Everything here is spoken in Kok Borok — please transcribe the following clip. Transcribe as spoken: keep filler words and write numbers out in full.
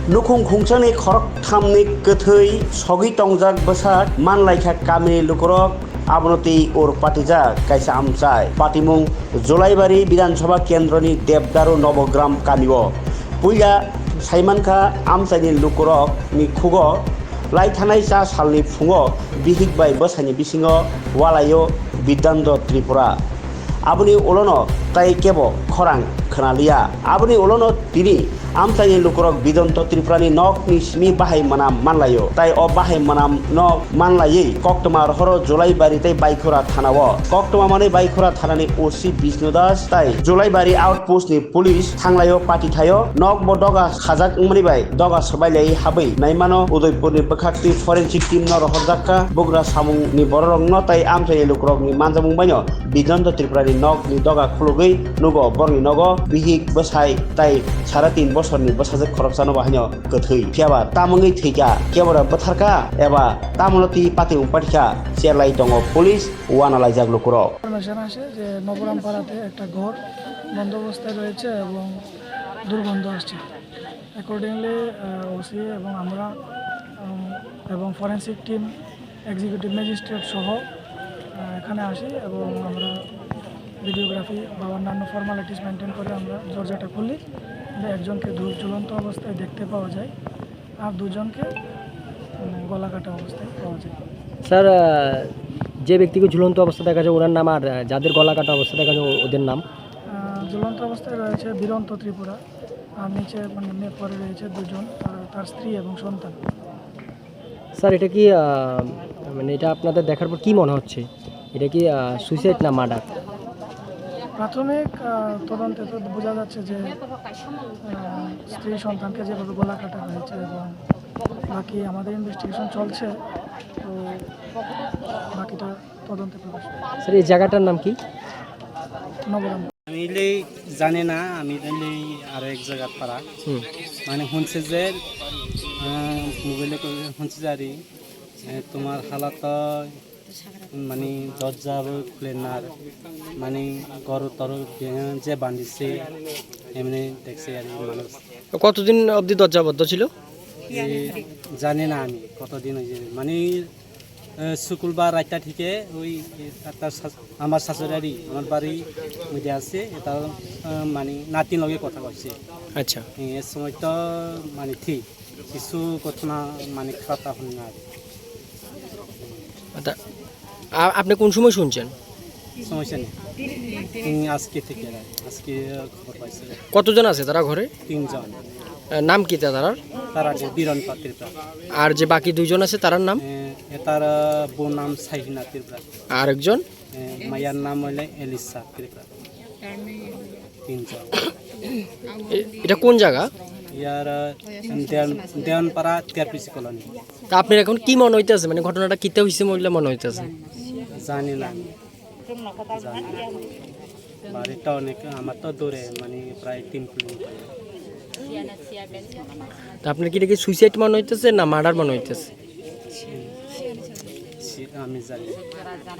Nukhung khungchani khorokthamni kwthwi sogwi tongjak bwsak manlaikha kamini lukurok, abono twi ur patijak kaisa amchai. Patimung Jolaibari Bidhan Sabha Kendroni Debdaru Nobogram kamio. Puila saimankha amchaini lukurokni khugo lai thanai cha salni phungo bihik bai bwsaini bisingo walaio Bidhanto Tripura. Aboni ulono tai kebo khorang khwnaliya. Aboni ulono tini amchaini lukurok Bidhanto Tripurani nokni simi bahai mwnam manlaio. Tai o bahai mwnam nok manlaiwi koktwma rohoro Jolaibari tei Baikhura thanao. Koktwma manwi Baikhura thanani O C Bishnu Das tai Jolaibari outpost ni police thanglaio pati thaio. Nokbo doga khajak wngmani bai doga swbailaiwi habwi naimano Udaipurni bwkhaktwi forensic team no rohorjakha. Bugra samungni bororokno tai amchaini lukurokni manjamung baino Bidhanto Tripurani nokni doga khulugwi nugo borokni nogo bihik bwsai tai sara tin bosorni bwsajwk khoroksano bo haino kwthwi. Phiyaba tamungwi thwikha, kebora bwtharkha eba tamono twi patimung pathikha, cherlai tongo police, uanalaijak lukurok. Information আসে যে নবরামপাড়াতে একটা ঘর বন্ধ অবস্থায় রয়েছে এবং দুর্গন্ধ আসছে। অ্যাকর্ডিংলি, আহ, ওসি এবং আমরা, উম, এবং ফরেন্সিক টিম, এক্সিকিউটিভ ম্যাজিস্ট্রেট সহ, আহ, এখানে আসি এবং আমরা ভিডিওগ্রাফি বা অন্যান্য ফর্মালিটিস মেনটেন করে আমরা দরজাটা খুলি। কিন্তু একজনকে ঝু-, ঝুলন্ত অবস্থায় দেখতে পাওয়া যায়, আর দুজনকে, উম, গলা কাটা অবস্থায় পাওয়া যায়। স্যার, আহ, যে ব্যক্তিকে ঝুলন্ত অবস্থা দেখা যায়, ওনার নাম, আর, আহ, যাদের গলা কাটা অবস্থা দেখা যায়, ও-, ওদের নাম? আহ, ঝুলন্ত অবস্থায় রয়েছে বীরন্ত ত্রিপুরা, আর নিচে, মানে, মে-, পড়ে রয়েছে দুজন, তার, তার স্ত্রী এবং সন্তান। স্যার, এটা কি, আহ, মানে, এটা আপনাদের দেখার পর কি মনে হচ্ছে? এটা কি, আহ, সুইসাইড না মার্ডার? প্রাথমিক, আহ, তদন্তে তো বোঝা যাচ্ছে যে, আহ, স্ত্রী সন্তানকে যেভাবে গলা কাটা হয়েছে এবং বাকি আমাদের ইনভেস্টিগেশন চলছে, তো বাকিটা তদন্তে প্রকাশ পাবে। স্যার, এই জায়গাটার নাম কি? নবগ্রাম। আমি লেই জানি না, আমি লেই আরো এক জায়গা পারা। হুম। মানে শুনছে যে, আহ, মোবাইলে কই শুনছে যে আরে, এ, তোমার হালাত মানে দরজা খুলে না, মানে ঘর টর ভেঙে যে বান্ধিছে, এমনি দেখছে আর কি মানুষ। কতদিন অবধি দরজা বন্ধ ছিল? এ, জানি না আমি কতদিন হয়েছে, মানে, এ, শুক্রবার রাতটা থেকে ওই, এ, তার শাশ-, আমার শাশুড়ি, আমার বাড়ি ওইটা আছে, এটা, এ, মানে নাতিন লগে কথা কইছে। আচ্ছা। এ, এর সময় তো মানে ঠিক কিছু ঘটনা মানে খারাপ হন না আর কি। আচ্ছা, আ-, আপনি কোন সময় শুনছেন? সমস্যা নেই। হুম, আজকে থেকে, আজকে খবর পাইছি। কতজন আছে তারা ঘরে? তিনজন। আহ, নাম কি তা-, তারার? তার আগে বিরন পাত্রিকা। আর যে বাকি দুইজন আছে তারার নাম? এ, এটার, আহ, বউ নাম সাহিনা ত্রিপুরা। আর একজন? এ, মায়ার নাম হইলে এলিসা ত্রিপুরা। তিনজন। এ-, এটা কোন জায়গা? ইয়ার, আহ, দেওয়ান-, দেওয়ানপাড়া টিআরপিসি কলোনি। তা আপনার এখন কি মনে হইতেছে? মানে, ঘটনাটা কিতা হইছে বলে মনে হইতেছে? জানি না আমি। জানি না। বাড়িটা অনেক, আমার তো দূরে, মানে, প্রায় তিন কিলোমিটার। তা আপনার কি এটা কি সুইসাইড মনে হইতেছে না মার্ডার মনে হইতেছে? সে-, আমি জানি না।